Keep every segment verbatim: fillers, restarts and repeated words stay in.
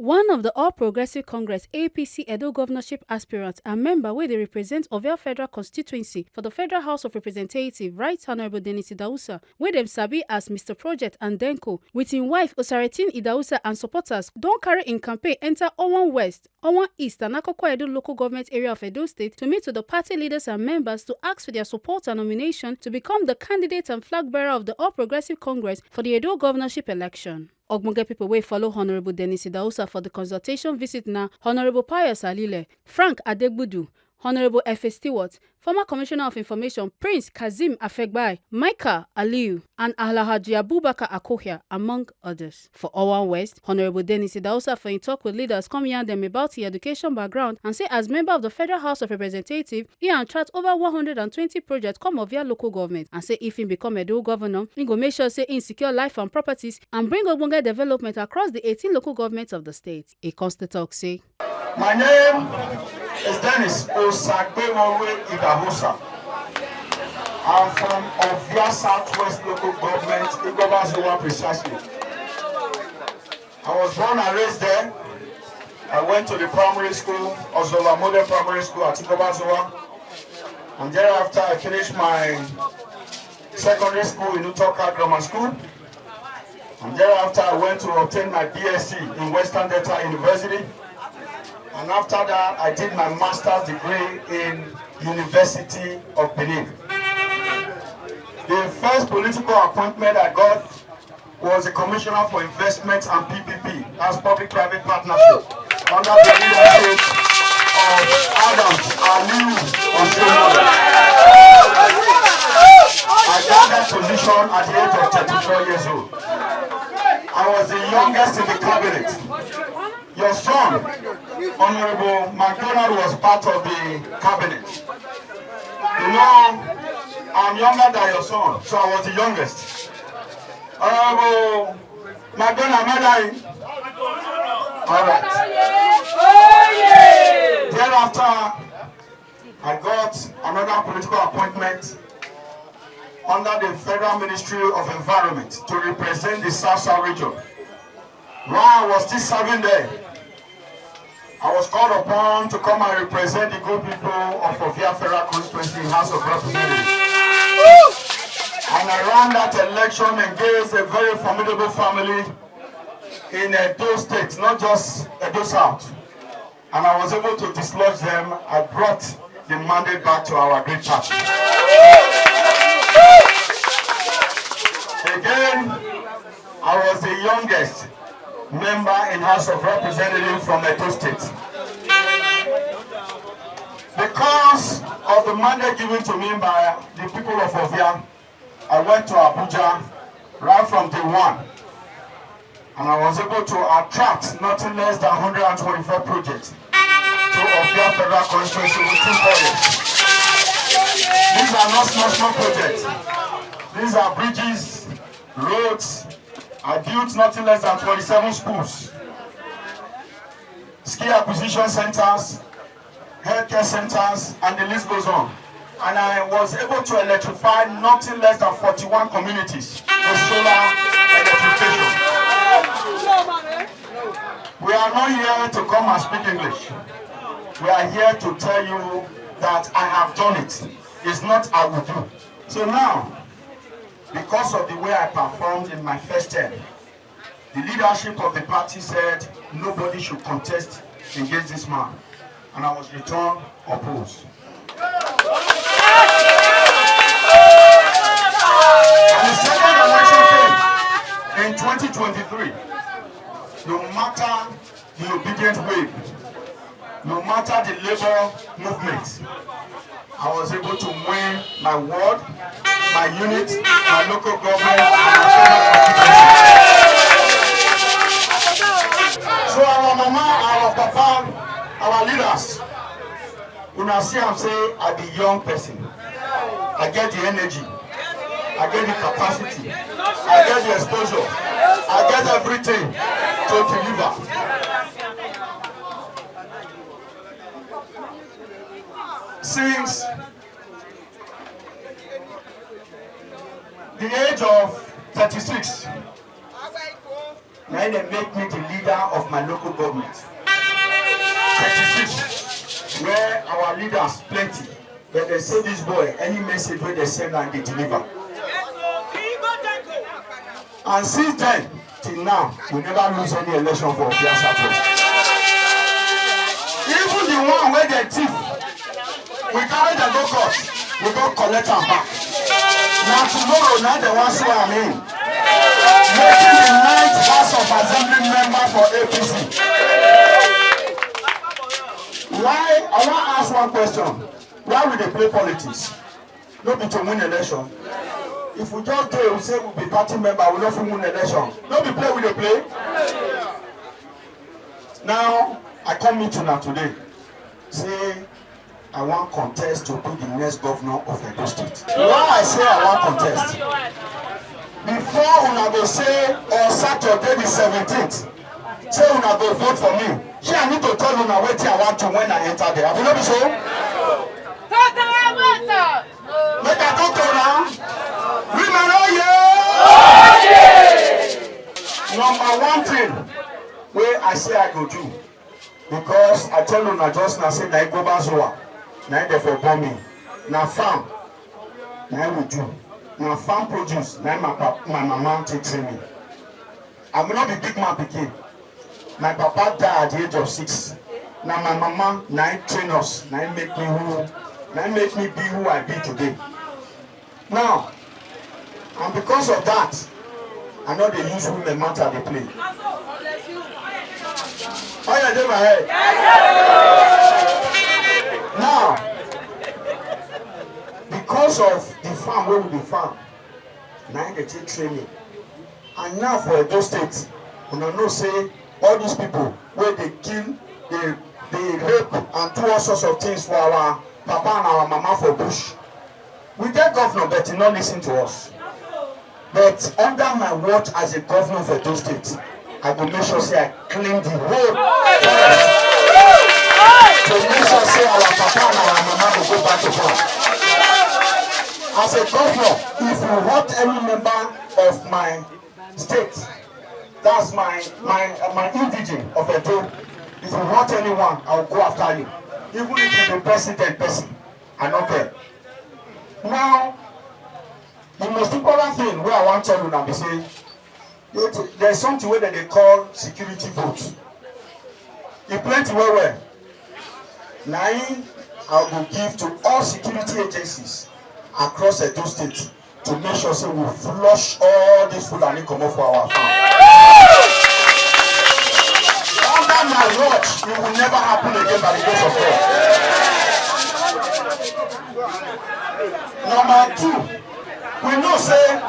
One of the All Progressive Congress, A P C, Edo governorship aspirants and member wey dey represent Ovia Federal Constituency for the Federal House of Representatives, Right Honorable Dennis Idahosa, wey dem sabi as Mister Project and Denko, with im wife Osaretin Idahosa and supporters, don carry im campaign enter Owan West, Owan East and Akoko Edo local government area of Edo State to meet with the party leaders and members to ask for their support and nomination to become the candidate and flag bearer of the All Progressive Congress for the Edo governorship election. Ogbonge people wey follow Honorable Dennis Idahosa for the consultation visit na Honorable Pius Alile, Frank Adegbudu, Honorable Efe Stewart, former Commissioner of Information Prince Kazeem Afegbai, Michael Aliu, and Alhaji Abubakar Akohia, among others. For Owan West, Honorable Dennis Idahosa for im talk with leaders come yarn dem about im education background and say as member of the Federal House of Representatives, he attract over one hundred and twenty projects come Ovia local government and say if he become Edo governor, he go make sure say he secure life and properties and bring ogbonge development across the eighteen local governments of the state. He come still talk say, My name is Dennis Osagbewore Idahosa. I'm from Ovia Southwest Local Government, Igobazuwa precisely. I was born and raised there. I went to the primary school, Ozola Model Primary School at Igobazuwa. And thereafter, I finished my secondary school in Utoka Grammar School. And thereafter, I went to obtain my B S C in Western Delta University. And after that, I did my master's degree in University of Benin. The first political appointment I got was the Commissioner for Investment and P P P, that's public-private partnership, under the leadership of Adams Aliu Oshiomhole. I got that position at the age of thirty-four years old. I was the youngest in the cabinet. Your son, Honorable McDonald, was part of the cabinet. You know, I'm younger than your son, so I was the youngest. Honorable McDonald, am I lying? All right. Thereafter, I got another political appointment under the Federal Ministry of Environment to represent the South South region. While I was still serving there, I was called upon to come and represent the good people of Ovia Federal Constituency in House of Representatives. And I ran that election against a very formidable family in Edo State, not just Edo South. And I was able to dislodge them. I brought the mandate back to our great party. Again, I was the youngest member in House of Representatives from Edo State. Because of the mandate given to me by the people of Ovia, I went to Abuja right from day one, and I was able to attract nothing less than one hundred twenty-four projects to Ovia Federal Constituency within four years. These are not small, small projects. These are bridges, roads. I built nothing less than twenty-seven schools, skill acquisition centers, healthcare centers, and the list goes on. And I was able to electrify nothing less than forty-one communities with solar electrification. We are not here to come and speak English. We are here to tell you that I have done it. It's not I will do. So now, because of the way I performed in my first term, the leadership of the party said nobody should contest against this man, and I was returned opposed. And the second election came in twenty twenty-three. No matter the obedient way, no matter the labor movement, I was able to win my ward, my unit, my local government, and my federal constituency. So our mama, our papa, our leaders, una see am say I be young person. I get the energy, I get the capacity, I get the exposure, I get everything to deliver. Since the age of thirty-six, And dem make me the leader of my local government. Thirty-six, where our leaders plenty, but dem say this boy, any message wey dem send am, dey deliver. And since then till now, we never lose any election for Biafra. Even the one wey dem thief, we carry dem go court, we go collect am back. Na tomorrow na dem wan swear am in, making the ninth House of Assembly member for A P C. Why? I wan ask one question. Why we dey play politics? No be to win election. If we just dey, we say we be party member, we no fit win election. No be play we dey play. Now, I come meet una today, say I wan contest to be the next governor of Edo State. Why I say I wan contest? Before una go say on Saturday the seventeenth, say una go vote for me. Shey I need to tell una wetin I wan do when I enter there? Abi no be so? Make I talk to una. Women, oh yeah! Number one thing wey I say I go do, because I tell una just now say na Igbo Bazoa, na im dem for born me. Na farm, na im we do. Na farm produce, na im my pap-, my mama take train me. I may not be big man pikin. My papa die at the age of six. Na my mama, na im train us, na im make me who, na im make me be who I be today. Now, and because of that, I no dey use women matter dey play. Oil dey my head. Now, because of the farm wey we dey farm, na im dey take train me. And now for Edo State, una know say all these people wey dey kill, dey, dey rape and do all sorts of things for our papa and our mama for bush, we get governor, but he no listen to us. But under my watch as a governor of Edo State, I go make sure say I clean the whole forest to make sure say our papa and our mama go go back to farm. As a governor, if you hurt any member of my state, that's my, my, my indigene of Edo, if you hurt anyone, I will go after you. Even if you be president person, I no care. Now, the most important thing wey I wan tell una be say, there's something wey dem dey call security vote. E plenty well well. Na im I go give to all security agencies across Edo State to make sure say we flush all this Fulani comot for our farm. Under my watch, it will never happen again by the grace of God. Number two, we know say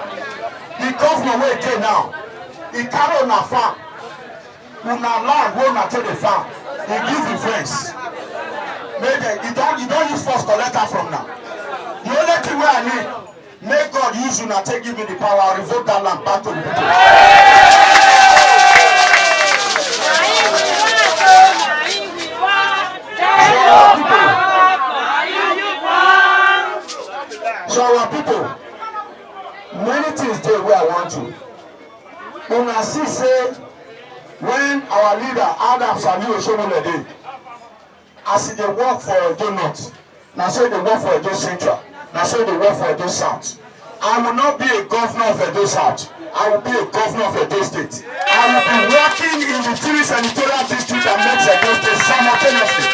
the governor wey dey now, he carry una farm, una land wey una take dey farm, he give him friends. Make dem, he don, he don use force collect am from una. The only thing wey I need, make God use una take give me the power, I revoke that land back to the people. So our people, so our people, many things dey wey I want to. Una see say when our leader Adams Aliyu Oshiomhole dey, as he dey work for Edo North, na so he dey work for Edo Central, na so he dey work for Edo South. I will not be a governor of Edo South. I will be a governor of Edo State. I will be working in the three senatorial districts that makes Edo State simultaneously.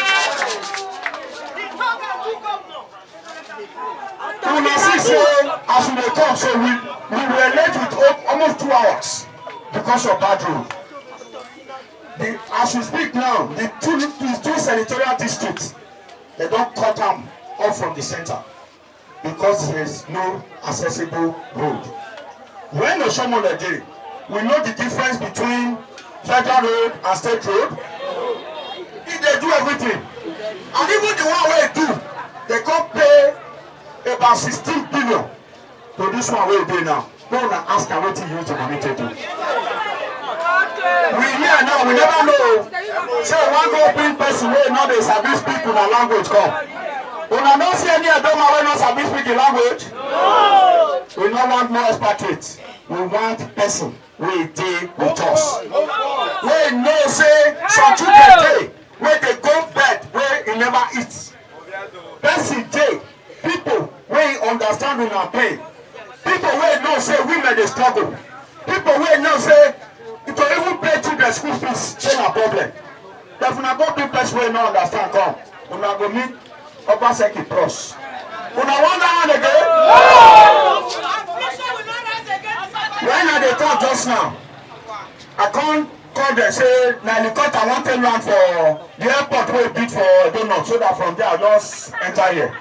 Una see say as we dey come so, we, we were late with al-, almost two hours because of bad road. The, as we speak now, the two, the two senatorial districts, dem don cut am off from the center because there is no accessible road. When Oshiomhole dey, we know the difference between federal road and state road. He dey do everything. And even the one wey he do, dem come pay about sixteen billion to this one wey dey now. Make una ask am wetin he use the money take do. We here now, we never know. Say we wan go bring person wey no dey sabi speak una language come. Una no see any Edo man wey no sabi speak the language? We no want more expatriates. We want person wey dey with us. Wey know say some children dey wey dey go bed wey e never eat. Person dey, people wey understand una pain, people wey know say women dey struggle, people wey know say to even pay children school fees say na problem. If una go bring person wey no understand come, una go meet Obaseki plus. Una wan that one again? When I dey talk just now, I come call dem say na helicopter wan take land for the airport wey build for Edo North, so that from there I just enter here.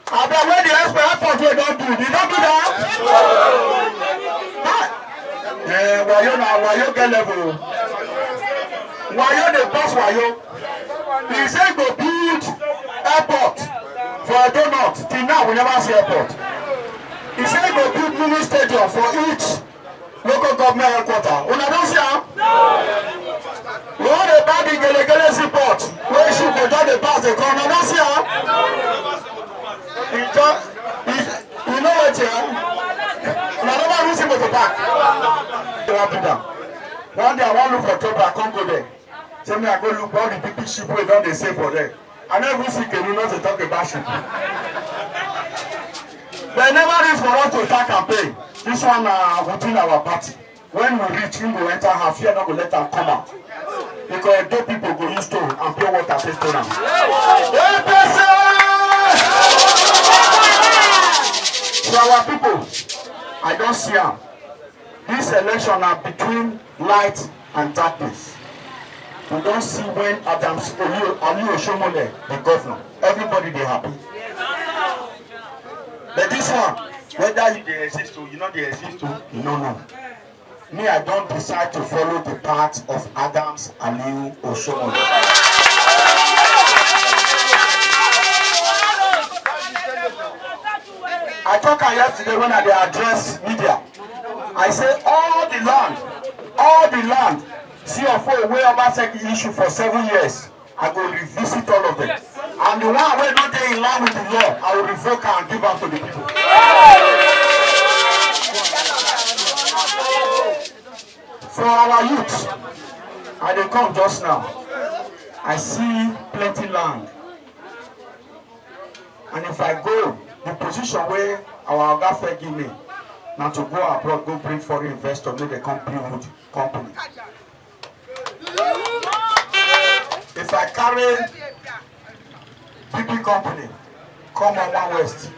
Abeg, wey the airport wey don build, e don build am? Ah! Eh, wayo na wayo get level o. Wayo dey pass wayo. He say go build airport for Edo North. Till now, we never see airport. He say go build mini stadium for each local government headquarter. Una don see am? We wan dey buy the Gelegele seaport wey ship go just dey pass dey come. Una don see am? E just, e, you know wetin, eh? Una never even see motor park. Una do that. One day I wan look for trouble, I come go there. Say me I go look all the big big ship wey don dey sail for there. I no even see canoe, not to talk about ship. Dem never reach for us to start campaign. This one na within our party. When we reach, him go enter house, fear no go let am come out. Because Edo people go use stone and pure water take stone am. A P C! So our people, I don see am. This election na between light and darkness. We don see when Adams Oli, Ali Oshiomhole be governor. Everybody dey happy. But this one, whether you dey exist o, you no dey exist o, you no know. Me, I don decide to follow the path of Adams Aliyu Oshiomhole. I talk am yesterday when I dey address media. I say all the land, all the land, C of O wey Obaseki issue for seven years, I go revisit all of them. And the one wey no dey in line with the law, I will revoke am and give am to the people. For our youth, I dey come just now. I see plenty land. And if I go, the position wey our oga first give me na to go abroad, go bring foreign investor, make dem come build company. If I carry big big company come Owa West,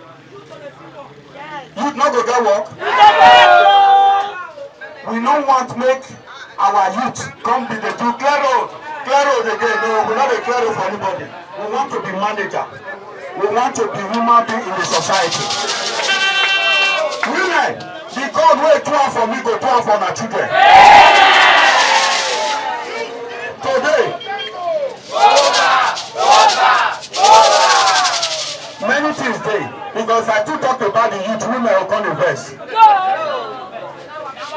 youth no go get work. We no want make our youth come be dey do clear road, clear road again. No, we no dey clear road for anybody. We want to be manager. We want to be human being in the society. Women, the God wey do am for me go do am for una children. Today, many things dey, because I too talk about the youth, women go come dey vex.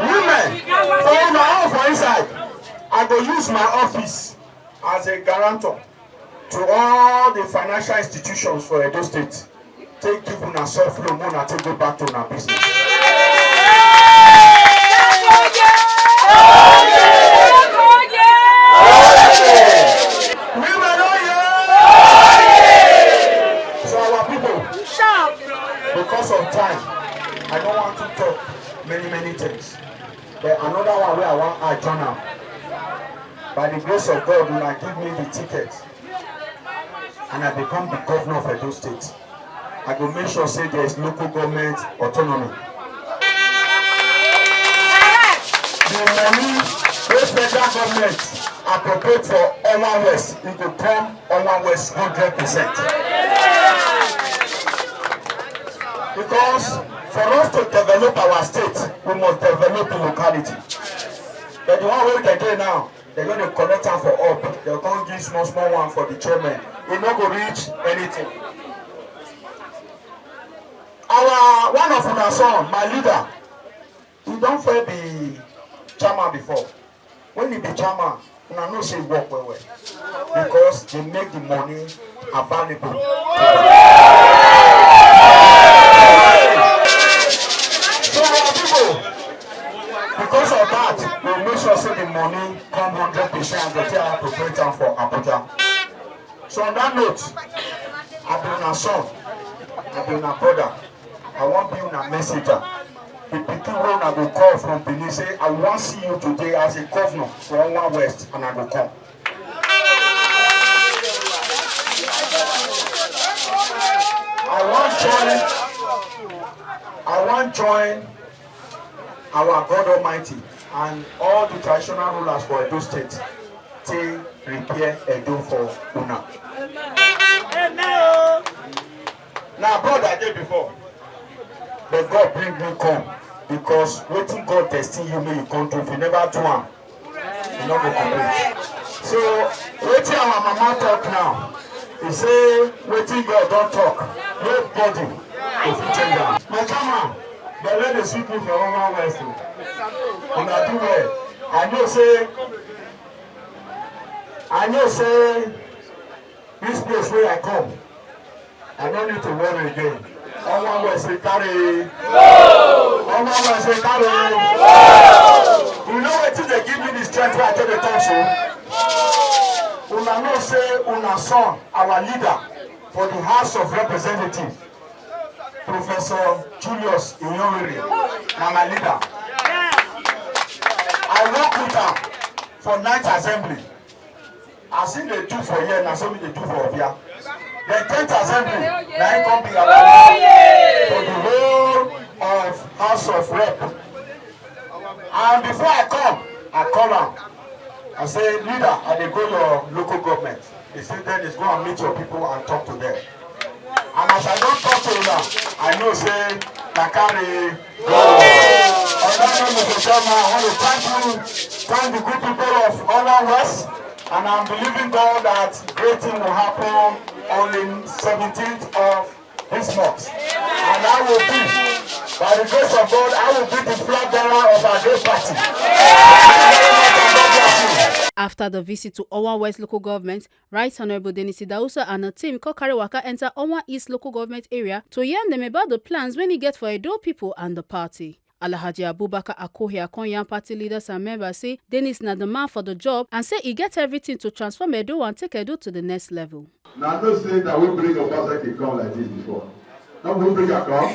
Women, for una own for inside, I go use my office as a guarantor to all the financial institutions for Edo State. Take give una soft loan, make una take go back to una business. Women, oh yeah! So our people, because of time, I don't want to talk many, many things. But another one wey I wan add join am. By the grace of God, una give me the ticket and I become the governor of Edo State. I go make sure say there is local government autonomy. The money wey federal government appropriate for Owa West, e go come Owa West hundred percent. Because for us to develop our state, we must develop the locality. But the one wey dem dey now, dem go dey collect am for up. Dem come give small small one for the chairman. E no go reach anything. Our, one of una son, my leader, he don first be chairman before. When he be chairman, una know say he work well well, because he make the money available. So our people, because of That will make sure say the money come hundred percent and go take appropriate am for Abuja. So on that note, I be una son, I be una brother, I wan be una messenger. The pikin wey una go call from Benin say, "I wan see you today as a governor for Owa West," and I go come. I wan join, I wan join our God Almighty and all the traditional rulers for Edo State take repair Edo for una. Na abroad I dey before, but God bring me come, because wetin God destine you make you come do, if you never do am, you no go complete. So wetin our mama talk now, he say wetin God don talk, nobody go fit change am. My chairman, belle dey sweet me for Owa West o. Una do well. I know say, I know say this place wey I come, I no need to worry again. Owa West say carry. Owa West say carry. You know wetin dey give me the strength wey I take dey talk so? Una know say una son, our leader for the House of Representatives, Professor Julius Inyowere, na my leader. I work with am for ninth assembly. As he dey do for here, na so me dey do for Ovia. The tenth assembly, na him come be our leader for the whole of House of Rep. And before I come, I call am. I say, "Leader, I dey go your local government." He say, "Dennis, go and meet your people and talk to them." And as I don talk to una, I know say na carry go. On that note, Mister Chairman, I want to thank you, thank the good people of Owa West, and I'm believing God that great thing will happen on the seventeenth of this month. And I will be, by the grace of God, I will be the flag bearer of our great party. Thank you very much and God bless you. After the visit to Owa West local government, Right Honourable Dennis Idahosa and a team come carry waka enter Owa East local government area to yarn them about the plans wey he get for Edo people and the party. Alhaji Abubakar Akohia come yarn party leaders and members say Dennis na the man for the job and say he get everything to transform Edo and take Edo to the next level. Now, I know say that we bring Obaseki come like this before. Now we bring her come.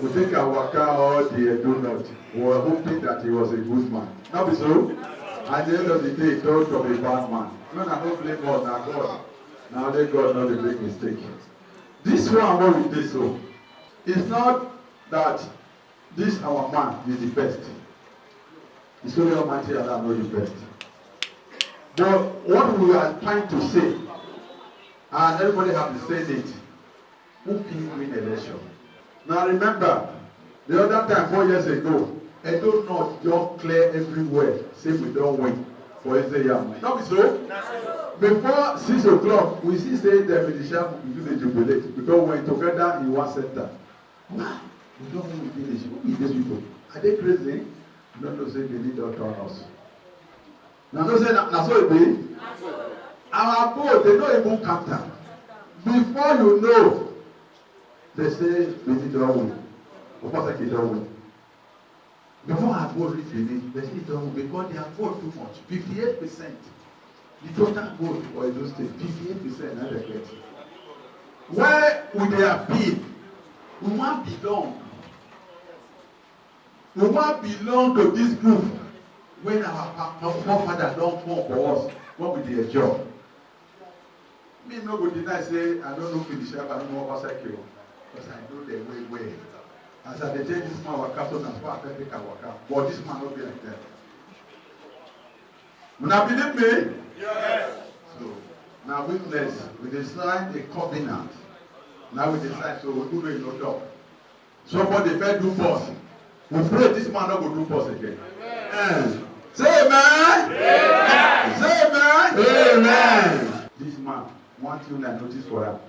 We take our waka all the Edo North. We were hoping that he was a good man. Not be so? At the end of the day, he turned from a bad man. No, I don't blame God, na God. Now let God not dey make mistake. This one wey we dey so, it's not that this our man is the best. It's only Almighty Allah know the best. But what we are trying to say, and everybody have been saying it, who fit win election? Now remember, the other time, four years ago, Edo North just clear everywhere, say we don win for Ezeyam. No be so? Before six o'clock, we see say dem dey shout, we do dey jubilate. We don win together in one center. Why? We don win finish. Who be these people? Are they crazy? You no know say Benin don turn us. Na so say na, na so e be. Our vote, they no even count am. Before you know, they say Benin don win. Obaseki don win. Before our vote reach Benin, they say e don win because their vote too much. Fifty-eight percent. The total vote for Edo State, fifty-eight percent na dem get. Why we dey appeal? We wan belong. We wan belong to this group wey our pa-, our forefather don form for us, wey we dey enjoy. Me no go deny say I no know Felicia, but I know Obaseki o, because I know them well well. As I dey take this man waka, so na so I fit take am waka. But this man no be like that. Una believe me? Yes. So, na witness, we dey sign a covenant. Now we dey sign, so we do no talk. Somebody fit do boss. We pray this man no go do boss again. Amen. Say amen. Amen. Say amen. Amen. This man, one thing I notice for am,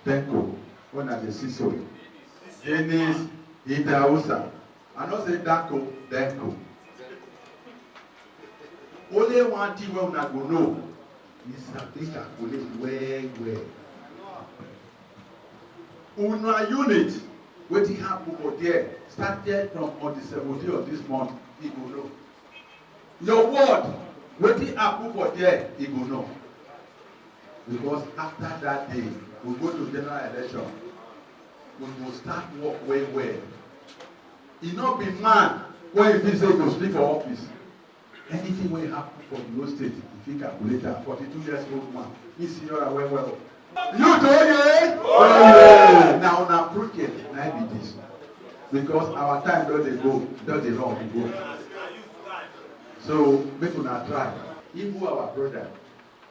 Denko, when I dey see so, Dennis Idahosa, I no say Danko, Denko. Only one thing wey una go know, he sabi calculate well well. Una unit, wetin happen for there, started from on the seventeen of this month, he go know. Your word, wetin happen for there, e go know. Because after that day, we go to general election. We go start work well well. E no be man wey e feel say e go sleep for office. Anything wey happen for Ondo State, e fit calculate am. Forty-two years old man, e senior am well well. Youth oye! Oye! Na una project na im be this. Because our time don dey go, don dey run dey go. So make una try. Even our brother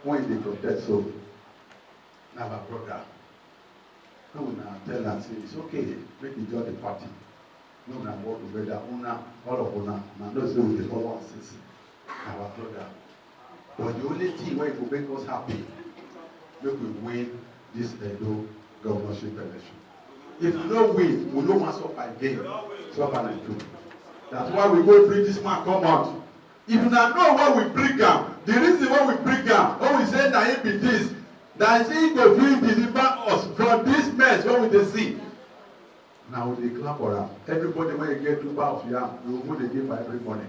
wey dey protest so, na our brother. Make una tell am say it's okay, make e join the party. Make una work together, una, all of una, una know say we dey follow am since. Na our brother. But the only thing wey go make us happy, make we win this Edo governorship election. If we no win, we no wan suffer again, suffer like joke. That's why we go bring this man come out. If una know why we bring am, the reason why we bring am, when we say na him be this, na him go fit deliver us from this mess wey we dey see. Na we dey clap for am. Everybody wey get tuber of yam, we go dey give am every morning.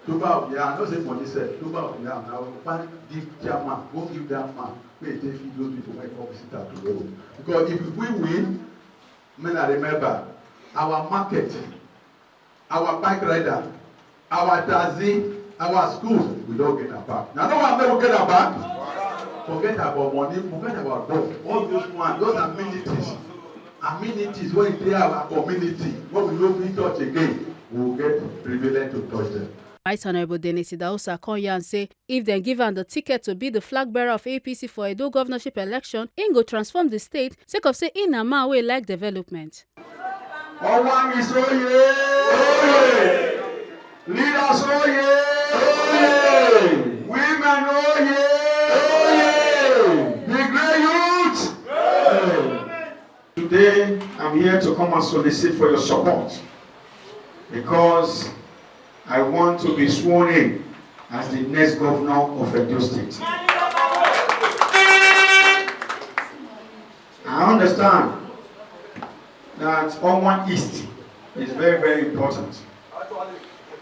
Tuber of yam, no say money sef, tuber of yam, na we find give chairman, go give that man, make e take feed those people wey come visit am tomorrow. Because if we win, make una remember, our market, our bike rider, our taxi, our schools, we don get am back. Na no one make we get am back. Forget about money, forget about God. All those one, those amenities, amenities wey dey our community, wey we no fit touch again, we go get privilege to touch them. Right Honourable Dennis Idahosa come yarn say if dem give am the ticket to be the flag bearer of A P C for Edo governorship election, im go transform the state sake of say im na man wey like development. Owamis oye! Leaders oye! Women oye! The great youth! Today, I'm here to come and solicit for your support because I want to be sworn in as the next governor of Edo State. I understand that Owan East is very, very important.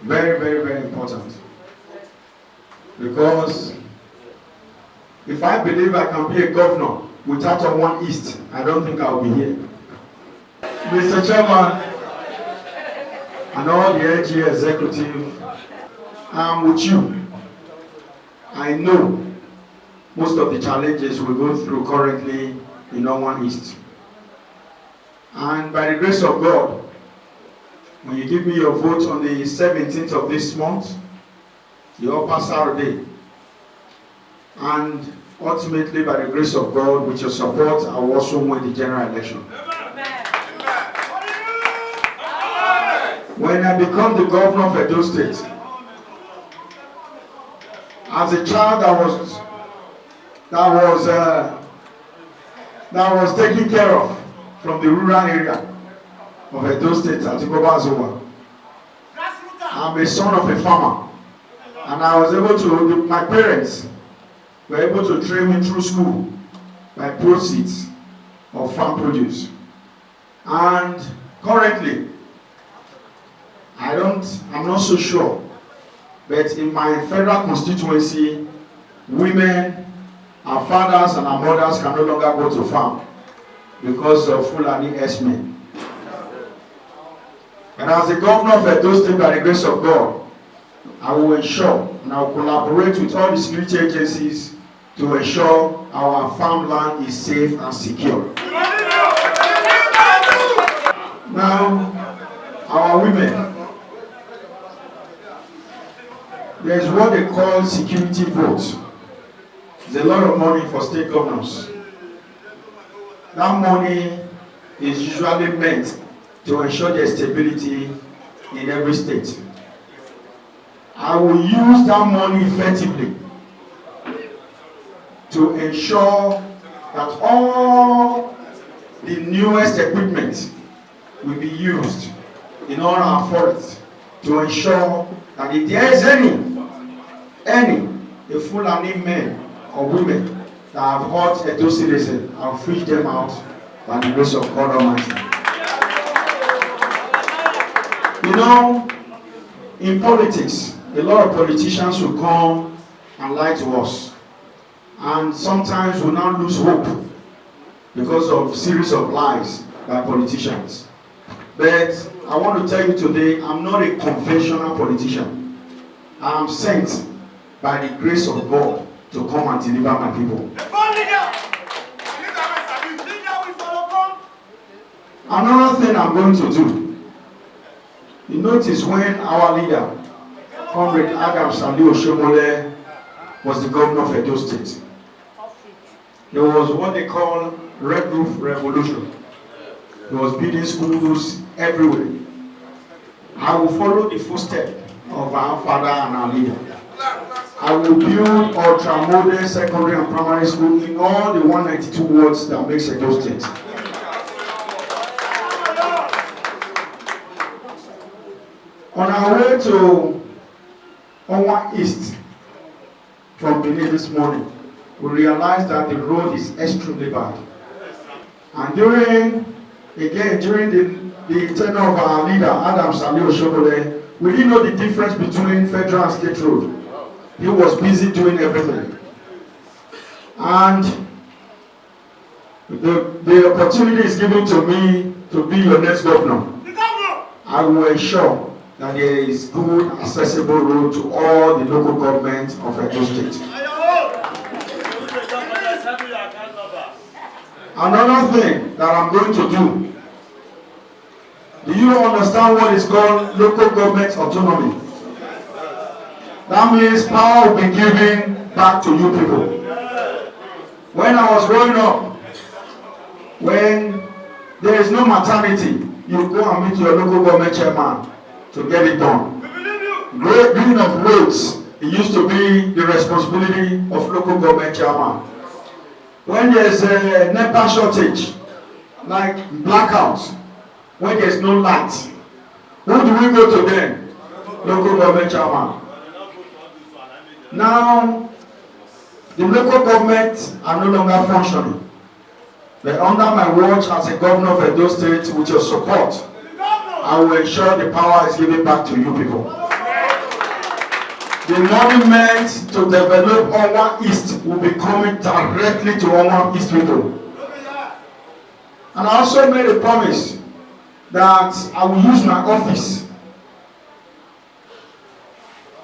Very, very, very important. Because if I believe I can be a governor without Owan East, I don't think I'll be here. Mister Chairman, and all the N G O executive, I'm with you. I know most of the challenges we go through currently in Owan East. And by the grace of God, when you give me your vote on the seventeenth of this month, the upper Saturday, and ultimately by the grace of God, with your support, I will also win the general election. When I become the governor of Edo State, as a child that was that was uh, that was taken care of from the rural area of Edo State, Atigoba Azowa. I'm a son of a farmer, and I was able to, my parents were able to train me through school by proceeds of farm produce. And currently, I don't, I'm not so sure, but in my federal constituency, women, our fathers and our mothers can no longer go to farm because of Fulani herdsmen. And as the governor of Edo State, by the grace of God, I will ensure and I will collaborate with all the security agencies to ensure our farmland is safe and secure. Now, our women, there's what they call security vote. It's a lot of money for state governors. That money is usually meant to ensure there's stability in every state. I will use that money effectively to ensure that all the newest equipment will be used in all our forests to ensure that if there is any, any, a Fulani men or women that have hurt Edo citizen, I'll fish them out by the grace of God Almighty. You know, in politics, A lot of politicians will come and lie to us, and sometimes we now lose hope because of series of lies by politicians. But I want to tell you today, I'm not a conventional politician. I am sent by the grace of God to come and deliver my people. Another thing I'm going to do, you notice when our leader, Comrade Adams Ali Oshomole, was the governor of Edo State, there was what they call Red Roof Revolution. He was building schools everywhere. I will follow the footsteps of our father and our leader. I will build ultra-modern secondary and primary school in all the one ninety-two wards that makes Edo State. On our way to Onwa East from Benin this morning, we realized that the road is extremely bad. And during, again, during the, the tenure of our leader, Adams Ali Oshomole, we didn't know the difference between federal and state road. He was busy doing everything. And the, the opportunity is given to me to be your next governor. I will ensure that there is good, accessible road to all the local government of Edo State. Another thing that I'm going to do, do you understand what is called local government autonomy? That means power will be given back to you people. When I was growing up, when there is no maternity, you go and meet your local government chairman to get it done. Great doing of roads, it used to be the responsibility of local government chairman. When there is a NEPA shortage, like blackout, when there is no light, who do we go to then? Local government chairman. Now, the local government are no longer functioning. But under my watch as a governor of Edo State, with your support, I will ensure the power is given back to you people. The monument to develop Onwa East will be coming directly to Onwa East people. And I also made a promise that I will use my office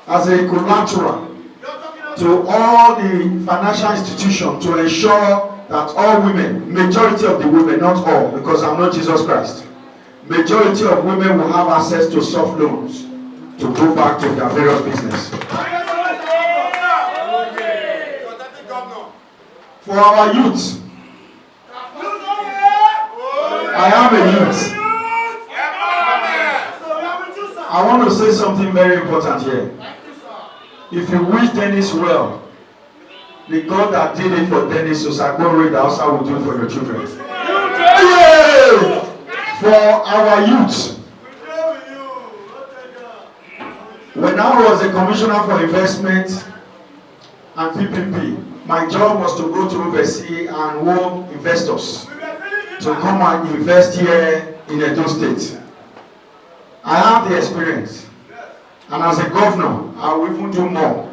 as a collateral to all the financial institutions to ensure that all women, majority of the women, not all, because I'm not Jesus Christ, majority of women will have access to soft loans to go back to their various business. For our youth, I am a youth. I want to say something very important here. If you wish Dennis well, the God that did it for Dennis Osagbonre, that also will do it for your children. Yeah! For our youth, when I was a commissioner for investment and P P P, my job was to go to overseas and warn investors to come and invest here in Edo State. I have the experience, and as a governor, I will even do more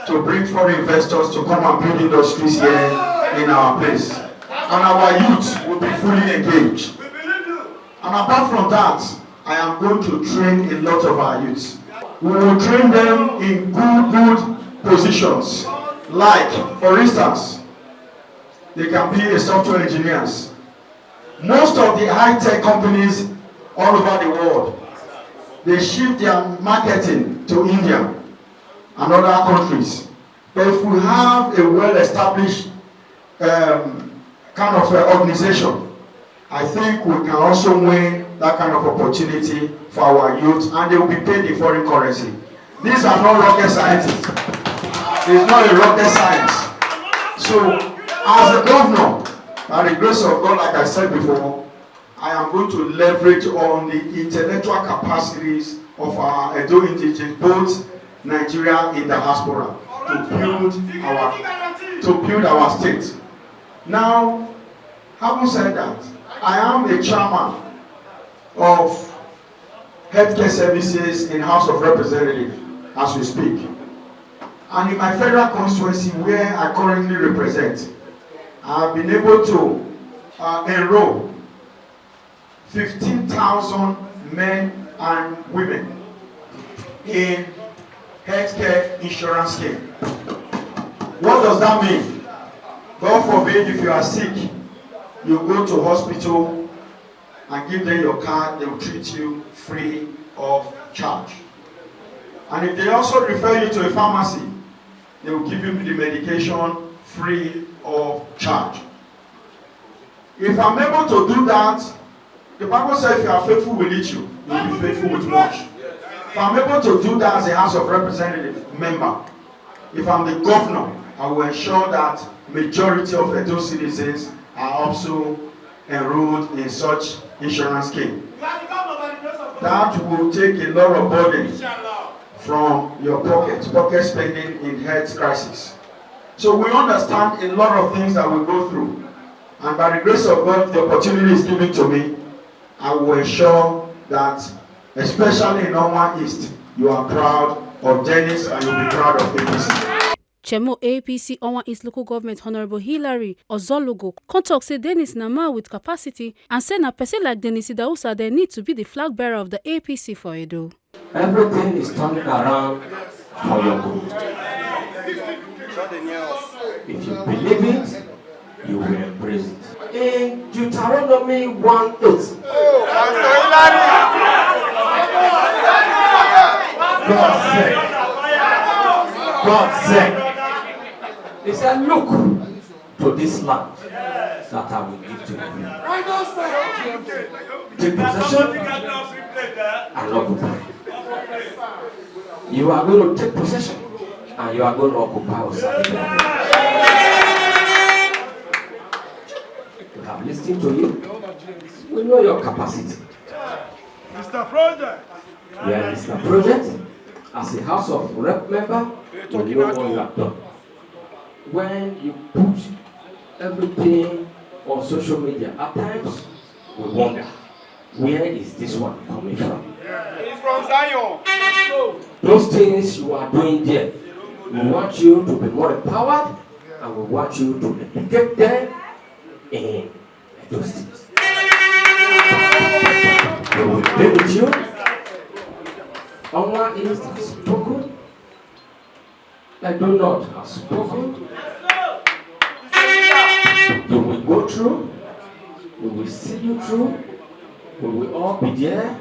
to bring foreign investors to come and build industries here in our place. And our youth will be fully engaged. And apart from that, I am going to train a lot of our youths. We will train them in good, good positions. Like, for instance, they can be a software engineers. Most of the high-tech companies all over the world, they shift their marketing to India and other countries. But if we have a well-established um, kind of uh, organization, I think we can also win that kind of opportunity for our youth, and they will be paid in foreign currency. These are not rocket scientists. It's not a rocket science. So, as a governor, by the grace of God, like I said before, I am going to leverage on the intellectual capacities of our Edo indigenous, both Nigeria in diaspora, to build our to build our state. Now, having said that, I am a chairman of healthcare services in House of Representatives. as we speak. And in my federal constituency where I currently represent, I have been able to uh, enroll fifteen thousand men and women in healthcare insurance scheme. What does that mean? God forbid, if you are sick, you go to hospital and give them your card, they will treat you free of charge. And if they also refer you to a pharmacy, they will give you the medication free of charge. If I'm able to do that, the Bible says, "If you are faithful with little, you will be faithful with much." If I'm able to do that as a House of Representative member, if I'm the governor, I will ensure that majority of Edo citizens are also enrolled in such insurance scheme. That will take a lot of burden from your pocket, pocket spending in health crisis. So we understand a lot of things that we go through. And by the grace of God, the opportunity is given to me. I will ensure that, especially in Onwa East, you are proud of Dennis and you'll be proud of A P C. Chemo A P C Onwa East Local Government Honorable Hilary Ozolugo come talk say Dennis na man with capacity and say na person like Dennis Idahosa dem need to be the flag bearer of the A P C for Edo. Everything is turning around for your good. If you believe it, you will embrace it. In Deuteronomy one eight. God said, God said, He said, "Look to this land that I will give to you. Take possession and occupy." You are going to take possession and you are going to occupy Osadebe. We have listened to you. We know your capacity. Mister Project. You are Mister Project. As a House of Rep member, we know what you have done. When you put everything on social media, at times we wonder, where is this one coming from? He's from Zion. Those things you are doing there, we want you to be more empowered and we want you to replicate them in Edo State. We will be with you. Onwa East has spoken. Edo North has spoken. You will go through. We will see you through. We will all be there.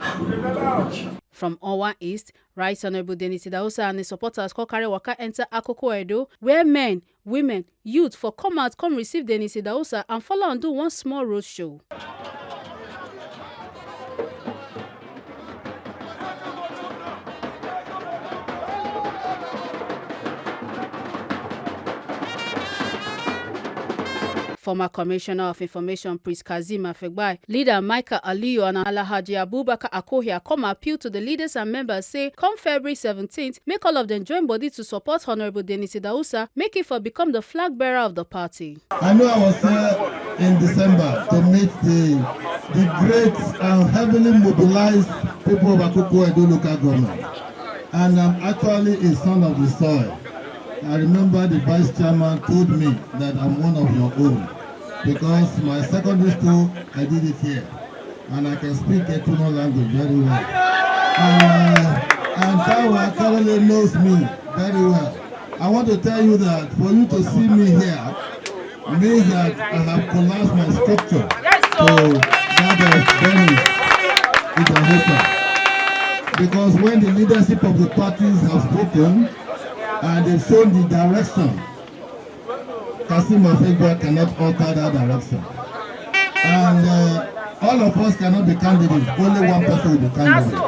And we will be with you. From Onwa East, Right Honorable Dennis Idahosa and his supporters come carry waka enter Akoko Edo, where men, women, youth for come out come receive Dennis Idahosa and follow am do one small road show. Former Commissioner of Information Prince Kazeem Afegbai, leader Michael Aliyu and Alhaji Abubakar Akohia come appeal to the leaders and members say come February seventeenth, make all of them join body to support Honorable Dennis Idahosa, make him for become the flag bearer of the party. I know I was here in December to meet the, the great and heavily mobilized people of Akoko Edo local government. And I'm actually a son of the soil. I remember the vice chairman told me that I'm one of your own because my secondary school, I did it here. And I can speak Etuno language very well. And, uh, and Tawa currently knows me very well. I want to tell you that for you to see me here means that I have collapsed my structure to that of Dennis Idahosa. Because when the leadership of the parties have spoken and they've shown the direction, Kazeem Afegbai cannot alter that direction. And, uh, all of us cannot be candidates. Only one person will be candidate.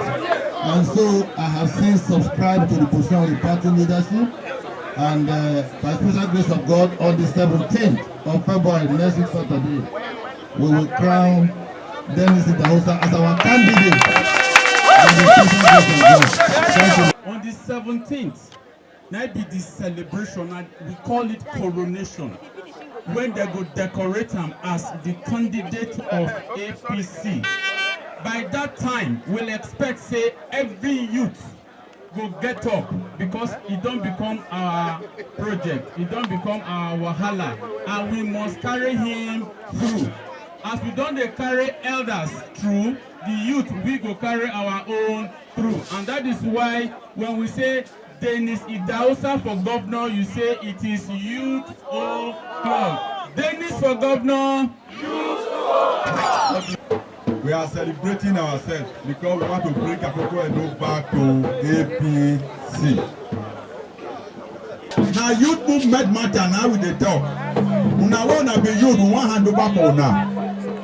And so I have since subscribed to the position of the party leadership. And, uh, by special grace of God, on the seventeenth of February, next week Saturday, we will crown Dennis Idahosa as our candidate. By the special grace of God. Thank you. On the seventeenth, na be the celebration, and we call it coronation, when they go decorate am as the candidate of A P C. By that time, we'll expect say every youth go get up, because e don become our project, e don become our wahala, and we must carry him through. As we don dey carry elders through, the youth, we go carry our own through. And that is why when we say Dennis Idahosa for governor, you say it is youth o'clock. Dennis for governor. We are celebrating ourselves because we want to bring Akoko Edo back to A P C. Na youth movement matter na we dey talk. Una wey una be youth, we wan hand over for una.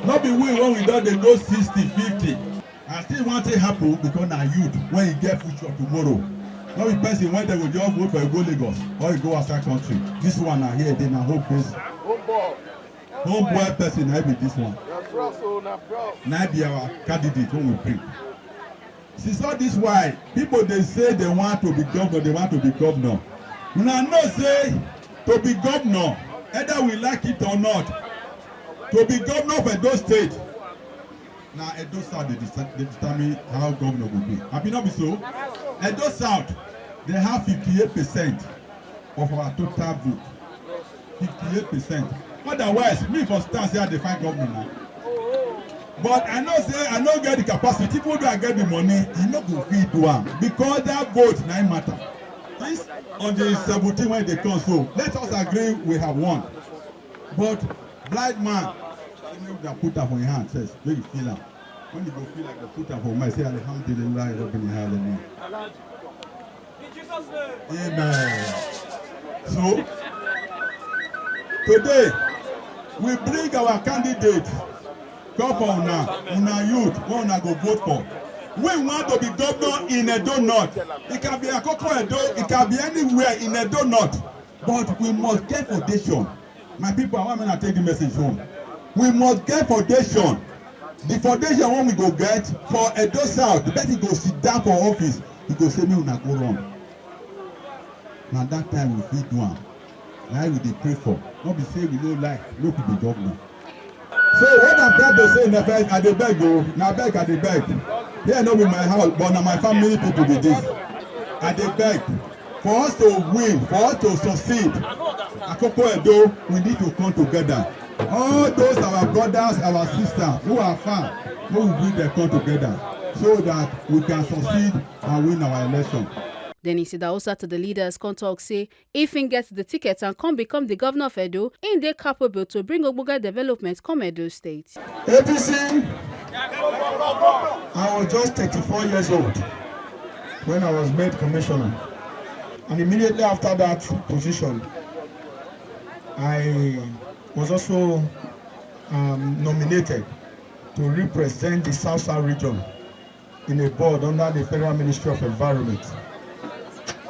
No be we wey we don dey go sixty, fifty. And still one thing happen because na youth wey e get future tomorrow. No be person wey dem go just vote for e go Lagos or e go outside country. This one na here dey na home base. Home boy person na be this one. Na be our candidate wey we bring. Since all this while, people dey say they want to be governor, they want to be governor. Una know say to be governor, either we like it or not, to be governor of Edo State, na Edo South dey deci-, dey determine how governor go be. Abi no be so? Edo South, they have fifty-eight percent of our total vote. Fifty-eight percent. Otherwise, me for stand say I dey find governor now. But I know say I no get the capacity, even though I get the money, I no go fit do am because that vote na im matter. This on the seventeen when they come, so let us agree we have won. But blind man, say make una put am for im hand first, make e feel am. When e go feel like dem put am for mind, say, "Alhamdulillah, Rabbil Alamin." Amen. So, today, we bring our candidate come for una, una youth, wey una go vote for. We want to be governor in Edo North. It can be Akoko Edo, it can be anywhere in Edo North. But we must get foundation. My people, I want una take the message home. We must get foundation. The foundation wey we go get for Edo South, the person go sit down for office, he go say, "Make una go run." Na that time we fit do am. Na im we dey pray for. No be say we no like, make we be governor. So what I'm trying to say na first, I dey beg o, na beg I dey beg. Here no be my house, but na my family people be this. I dey beg for us to win, for us to succeed. Akoko Edo, we need to come together. All those our brothers, our sisters who are far, make we bring them come together so that we can succeed and win our election. Dennis Idahosa to the leaders come talk say if im get the ticket and come become the governor of Edo, im dey capable to bring ogbonge development come Edo State. A P C, I was just thirty-four years old when I was made commissioner. And immediately after that position, I was also, um, nominated to represent the South South region in a board under the Federal Ministry of Environment.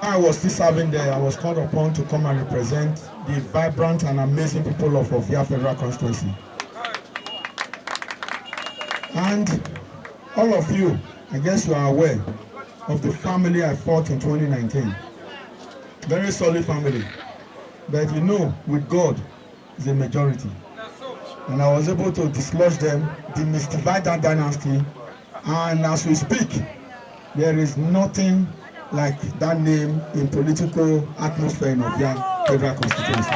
I was still serving there. I was called upon to come and represent the vibrant and amazing people of Ovia Federal Constituency. And all of you, I guess you are aware of the family I fought in twenty nineteen. Very solid family. But you know, with God, is a majority. And I was able to dislodge them, demystify that dynasty. And as we speak, there is nothing like that name in political atmosphere in Ovia Federal Constituency.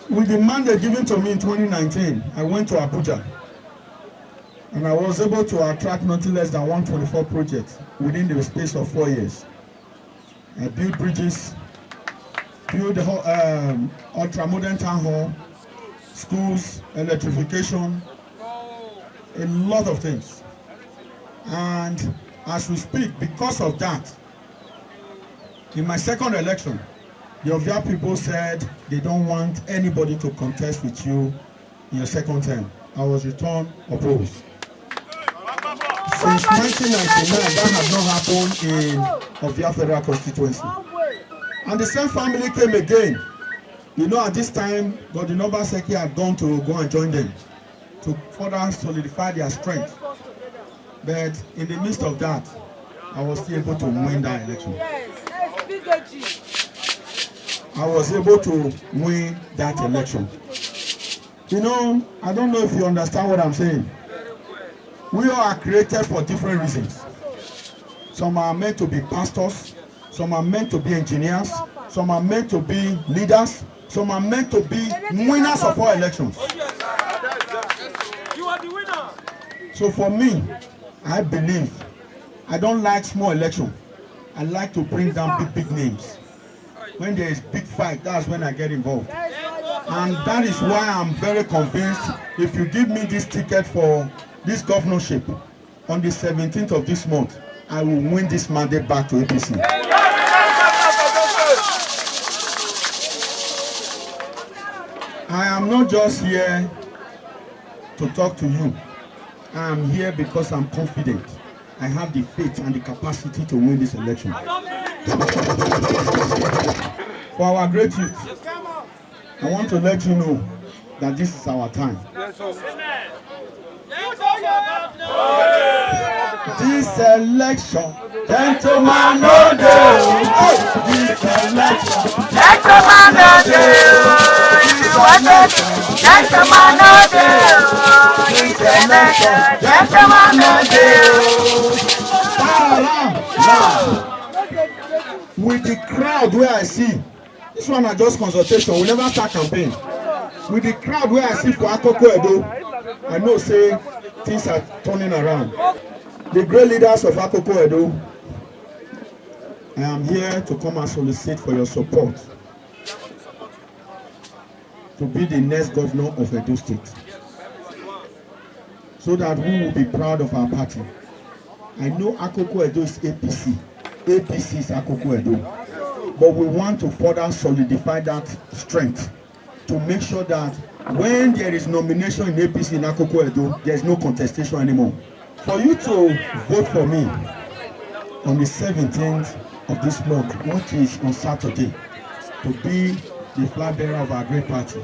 With the mandate given to me in twenty nineteen, I went to Abuja and I was able to attract nothing less than one twenty-four projects within the space of four years. I built bridges, built the ho-, um, ultra-modern town hall, schools, electrification, a lot of things. And as we speak, because of that, in my second election, the Ovia people said they don't want anybody to contest with you in your second term. I was returned opposed. Since nineteen ninety-nine, that has not happened in Ovia Federal Constituency. And the same family came again. You know, at this time, Godwin Obaseki had gone to go and join them to further solidify their strength. But in the midst of that, I was still able to win that election. I was able to win that election. You know, I don't know if you understand what I'm saying. We all are created for different reasons. Some are meant to be pastors, some are meant to be engineers, some are meant to be leaders, some are meant to be winners of all elections. You are the winner. So for me, I believe I don't like small election. I like to bring down big, big names. When there is big fight, that's when I get involved. And that is why I'm very convinced if you give me this ticket for this governorship on the seventeenth of this month, I will win this mandate back to A P C. I am not just here to talk to you. I am here because I'm confident. I have the faith and the capacity to win this election. For our great youth, I want to let you know that this is our time. This election, gentleman no dey. This election, gentleman no dey. This election, gentleman no dey. This election, gentleman no dey. Now, with the crowd wey I see, this one na just consultation. We never start campaign. With the crowd wey I see for Akoko Edo, I know say things are turning around. The great leaders of Akoko Edo, I am here to come and solicit for your support to be the next governor of Edo State, so that we will be proud of our party. I know Akoko Edo is A P C. A P C is Akoko Edo. But we want to further solidify that strength to make sure that when there is nomination in A P C in Akoko Edo, there is no contestation anymore. For you to vote for me on the seventeenth of this month, which is on Saturday, to be the flag bearer of our great party,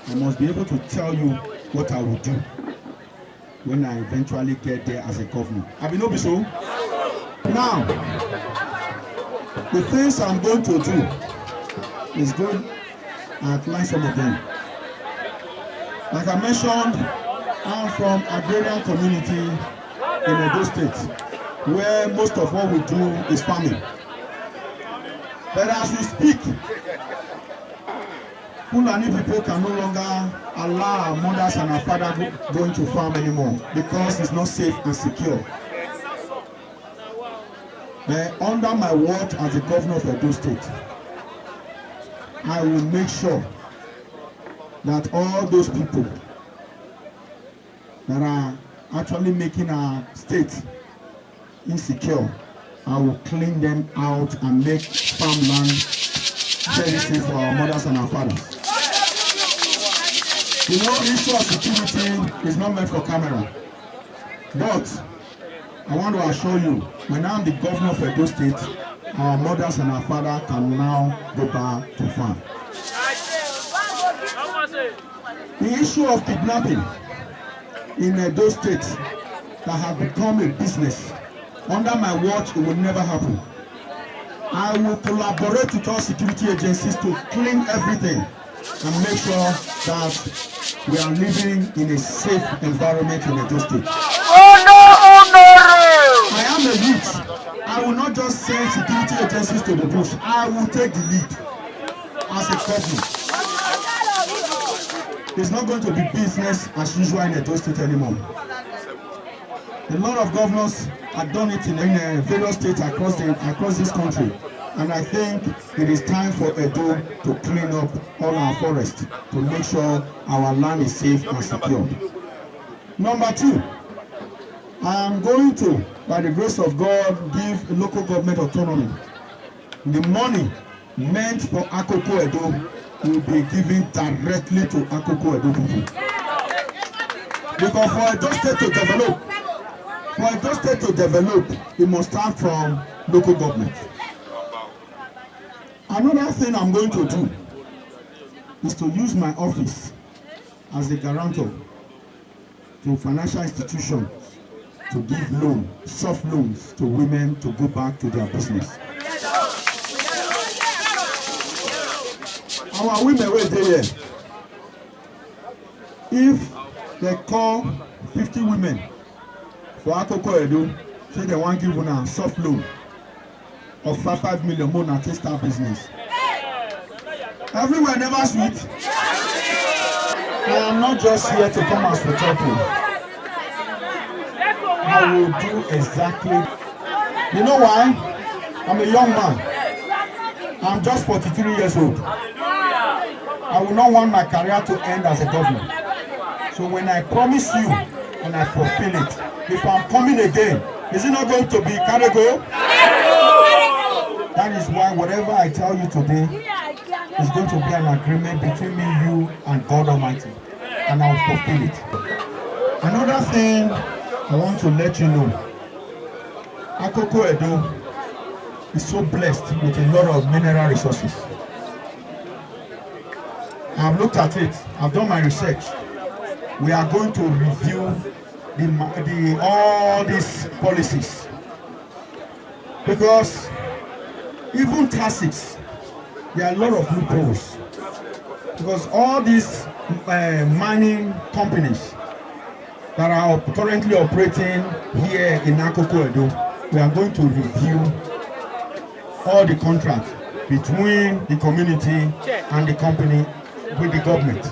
I must be able to tell you what I will do when I eventually get there as a governor. Abi no be so? Now, the things I'm going to do is going and outline some of them. Like I mentioned, I'm from agrarian community in Edo State, where most of what we do is farming. But as we speak, Fulani people can no longer allow our mothers and our fathers go, going to farm anymore because it's not safe and secure. But under my watch as the governor of Edo State, I will make sure that all those people that are actually making our state insecure, I will clean them out and make farmland very safe for our mothers and our fathers. You know, issue of security is not meant for camera. But I want to assure you, when I'm the governor of Edo State, our mothers and our fathers can now go back to farm. The issue of kidnapping in Edo State that has become a business, under my watch, it will never happen. I will collaborate with all security agencies to clean everything and make sure that we are living in a safe environment in Edo State. Oh no, oh no! I am a youth. I will not just send security agencies to the bush. I will take the lead as a governor. It's not going to be business as usual in Edo State anymore. A lot of governors have done it in, in uh, various states across the, across this country, and I think it is time for Edo to clean up all our forests to make sure our land is safe and secure. Number two, I am going to, by the grace of God, give local government autonomy. The money meant for Akoko Edo will be given directly to Akoko Edo people. Because for Edo State to develop, for Edo State to develop, it must start from local government. Another thing I'm going to do is to use my office as the guarantor to financial institutions to give loan, soft loans to women to go back to their business. Our women wey dey here, if they call fifty women for Akoko Edo say dem wan give una soft loan of five five million, make una take start business. Everywhere never sweet. I am not just here to come as Otopo. I will do exactly. You know why? I'm a young man. I'm just forty-three years old. I will not want my career to end as a governor. So when I promise you and I fulfill it, if I'm coming again, is it not going to be carry go? That is why whatever I tell you today is going to be an agreement between me, you, and God Almighty, and I will fulfill it. Another thing I want to let you know, Akoko Edo is so blessed with a lot of mineral resources. I've looked at it. I've done my research. We are going to review the, ma- the all these policies, because even tactics, there are a lot of loopholes, because all these uh, mining companies that are op- currently operating here in Akoko Edo, we are going to review all the contracts between the community and the company with the government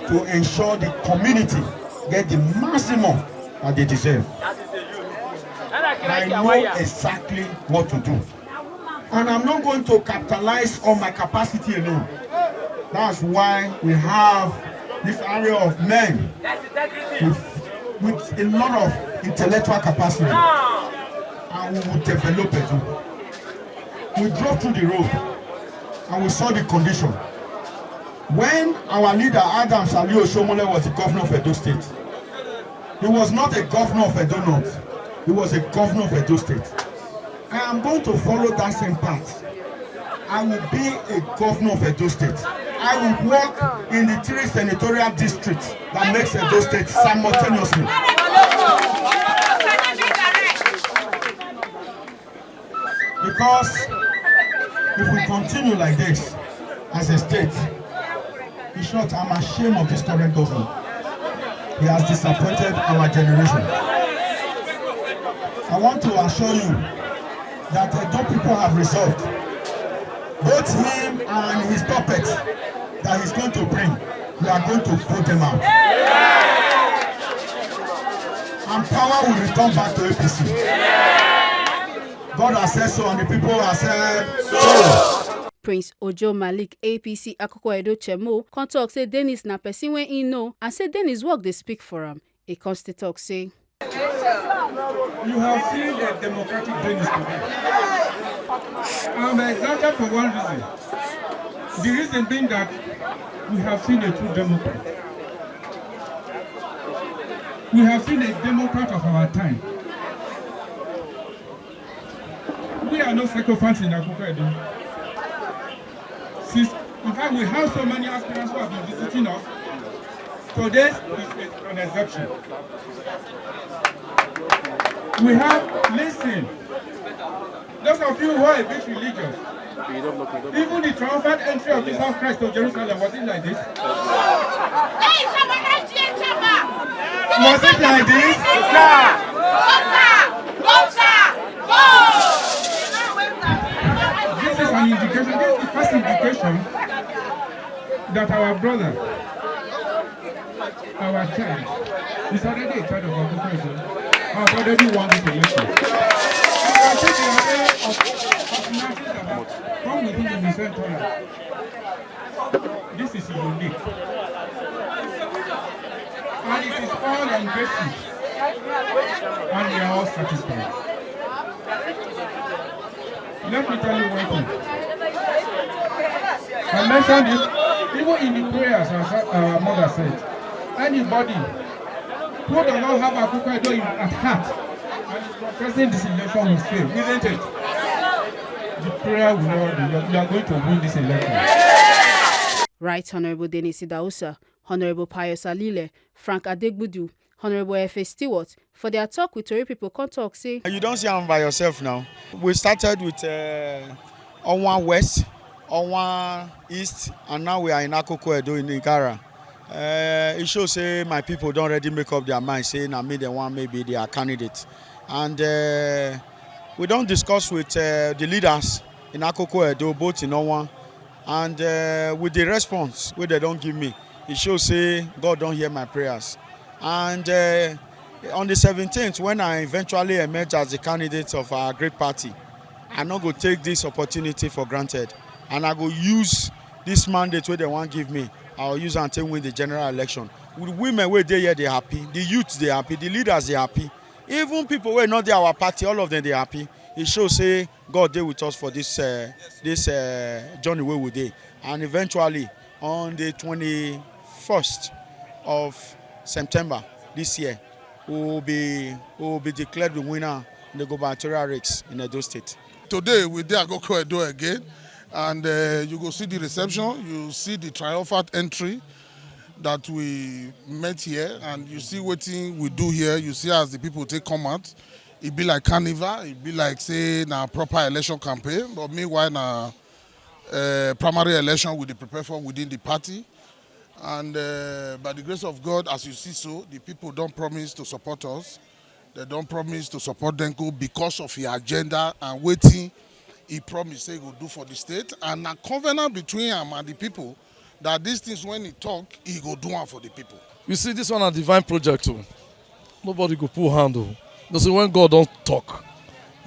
to ensure the community get the maximum that they deserve. I know exactly what to do. And I'm not going to capitalize on my capacity alone. That's why we have this area of men with, with a lot of intellectual capacity. And we will develop it. We drove through the road and we saw the condition. When our leader Adams Ali Oshomole was the governor of Edo State, he was not a governor of Edo North. He was a governor of Edo State. I am going to follow that same path. I will be a governor of Edo State. I will work in the three senatorial districts that makes Edo State simultaneously. Because if we continue like this as a state, in short, I'm ashamed of this current government. He has disappointed our generation. I want to assure you that Edo people have resolved. Both him and his puppets that he's going to bring, we are going to put them out. And power will return back to A P C. God has said so, and the people have said so. Prince Ojo Malik, A P C Akoko Edo Chemo, come talk say Dennis na person wey he know and say Dennis work dey speak for am. He come still talk say, you have seen a democratic Dennis today. I'm excited for one reason. The reason being that we have seen a true democrat. We have seen a democrat of our time. We are not sycophants in Akoko Edo. Since, in fact, we have so many aspirants who have been visiting us. Today is an exception. We have, listen, those of you who are a bit religious, even the triumphant entry of Jesus Christ to Jerusalem, was it like this? Was it like this? This is an indication, this is the first indication that our brother, our child, is already a child of our country. I've already won this election. You can see the array of personalities that have come within the recent time. This is unique. And it is all embracing. And we are all satisfied. Let me tell you one thing. I mentioned it even in the prayers our, our mother said. Anybody who does not have Akoko Edo in at heart and is contesting this election will fail, isn't it? The prayer will never be. You are going to win this election. Right Honorable Dennis Idahosa, Honorable Pius Alile, Frank Adegbudu, Honorable F A Stewart, for their talk with Tori people, come talk say, you don't see am by yourself now. We started with uh, Onwa West, Onwa East, and now we are in Akoko Edo in Igara. Uh, e show say my people don already make up their mind say na me dem wan make be their candidate, and uh, we don discuss with uh, the leaders in Akoko Edo, both in Owan, and uh, with the response wey dem don give me, e show say God don hear my prayers. And uh, on the seventeenth, when I eventually emerge as the candidate of our great party, I no go take this opportunity for granted, and I go use this mandate wey dem wan give me, I go use am take win the general election. With women wey dey here dey happy, the youth dey happy, the leaders dey happy, even people wey no dey our party, all of them dey happy. E show say God dey with us for this uh, this uh, journey wey we dey, and eventually on the twenty-first of September this year, we will be we will be declared the winner in the gubernatorial race in Edo State. Today we dey Akoko Edo again, and uh, you go see the reception, you see the triumphant entry that we met here, and you see wetin we do here. You see as the people take come out, e be like carnival, e be like say na proper election campaign, but meanwhile na uh, primary election we dey prepare for within the party. And uh, by the grace of God, as you see so, the people don promise to support us. They don promise to support Denko because of his agenda and wetin he promise say he go do for the state. And na covenant between am and the people that these things, when he talk, he go do am for the people. You see, this one na divine project o. Nobody go put hand o. You see, when God don talk,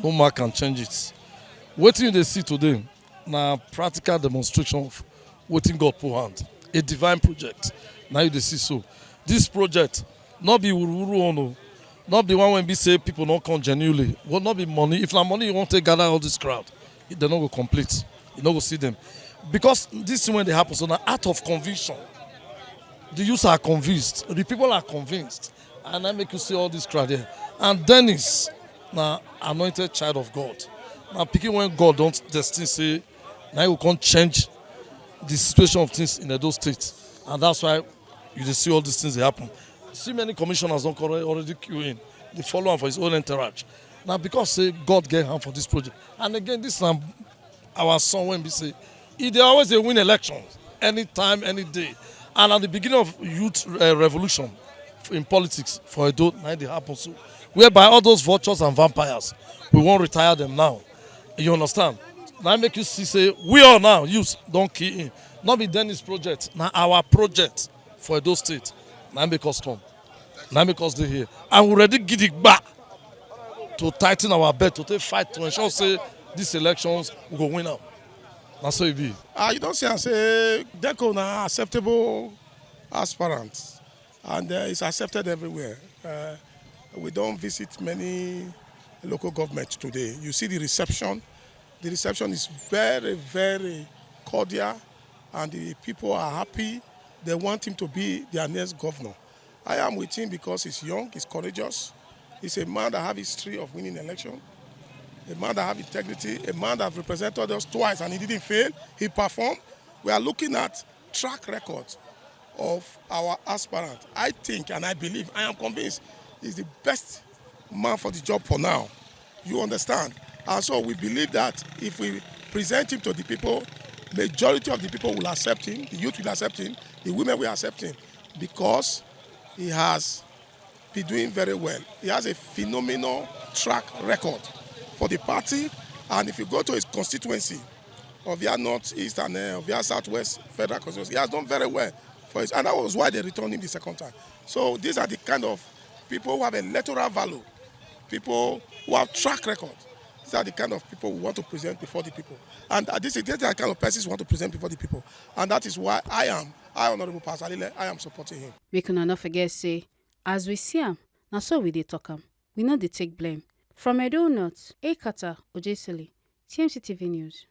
no man can change it. Wetin you dey see today na practical demonstration of wetin God put hand. A divine project. Na you dey see so. This project no be wuruwuru own o. No be one wey be say people no come genuinely. Well, no be money. If na money you wan take gather all this crowd, dem no go complete. You no go see them. Because this thing wey dey happen so na out of conviction. The youths are convinced. The people are convinced. And I make you see all this crowd here. And Dennis na anointed child of God. Na pikin wey God don destine say na him go come change the situation of things in Edo State. And that's why you dey see all these things dey happen. See many commissioners don already queue in. They follow am for his own entourage. Na because say God get hand for this project. And again, this na our son wey be say e dey always dey win elections anytime, any day. And at the beginning of youth uh, revolution in politics for Edo, na e dey happen so. Whereby all those vultures and vampires, we wan retire them now. You understand? Na make you see say we all now, youth, don key in. No be Dennis project, na our project for Edo State. Na make us come. Na make us dey here. And we ready gidigba to tighten our belt, to take fight to ensure say these elections we go win am. Na so e be. Ah, you don see am say Denko na acceptable aspirant, and uh, it's accepted everywhere. Uh, we don visit many local governments today. You see the reception. The reception is very, very cordial, and the people are happy. They want him to be their next governor. I am with him because he's young, he's courageous. He's a man that have history of winning election, a man that have integrity, a man that have represented us twice and he didn't fail. He performed. We are looking at track record of our aspirant. I think and I believe, I am convinced, he's the best man for the job for now. You understand? And so we believe that if we present him to the people, majority of the people will accept him, the youth will accept him, the women will accept him, because he has been doing very well. He has a phenomenal track record for the party, and if you go to his constituency, Ovia North East and uh, Ovia Southwest Federal Constituency, he has done very well for his, and that was why they returned him the second time. So these are the kind of people who have electoral value, people who have track record. These are the kind of people we want to present before the people. And uh, this is these are the kind of persons we want to present before the people. And that is why I am, I, Honorable Pastor Lile, I am supporting him. Make una no forget say, as we see am, na so we dey talk am. We no dey take blame. From Edo North, Ekata Ojesele, T M C T V News.